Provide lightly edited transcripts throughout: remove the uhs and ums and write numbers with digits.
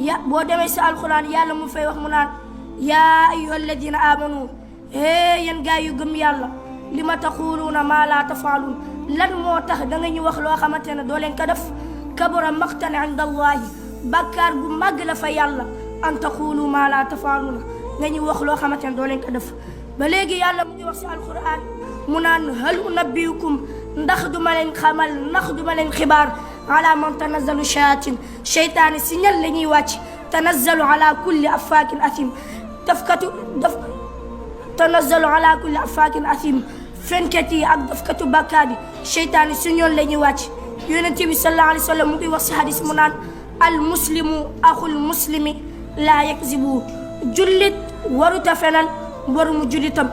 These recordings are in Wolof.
ya boo demee si alquran yàlla mu fay wax mu naan yaa ayyuha alladina amanu yéen gaa yu gëm yàlla li ma taquluuna maa laa tafaaluun lan moo tax da nga ñu wax loo xamante ne doo leen ko def kabura maqtan inda allahi bàkkaar gu màgg la fa yàlla an taqulu maa laa tafaaluuna nga ñu wax loo xamante ne doo leen ko def ba léegi yàlla mu ngi wax si alquran mu naan hal unabbiukum ndax duma leen xamal ndax duma leen xibaar ala man tanazzalu shayatin sheytaani si ñan la ñuy wàcc tanazzalu ala kulli affaakin athim tanazzalu ala kulli affaakin athim fenkat yi ak dafkatu bàkkaar yi sheytaani si ñoon la ñuy wàcc yonent bi sallallahu alayhi wa sallam mu ngi wax si hadis mu naan al muslimu axul muslimi laa yakzibu jullit waruta fenal mborumu jullitam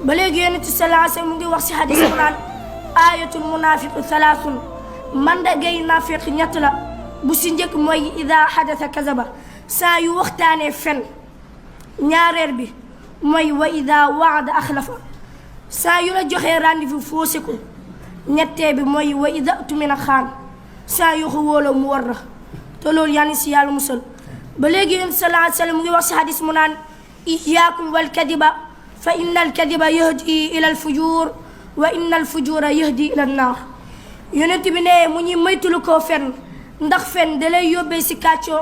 ba léegi yonent sallallahu alayhi wa sallam mu ngi wax si hadis mu naan ayatul munafiqu thalaathun mandagay naafiq ñett la bu si njëkk mooy ida xadata kazaba saa yu waxtaanee fen ñaareel bi mooy wa ida waada axlafa saa yu la joxee rendez-vous faussé ko ñettee bi mooy wa ida tumina xaan saa yu ko wóoloo mu war la te loolu yaa ngi si yàlla musal ba léegi yonent sallallahu alayhi wa sallam mu ngi wax si hadis mu naan iyaakum wal kadiba fa inna al kadiba yahdi ila al fujur wa inna al fujura yahdi ila an naar yonent bi ne mu ñuy moytulu koo fen ndax fen da lay yóbbee si kàccoor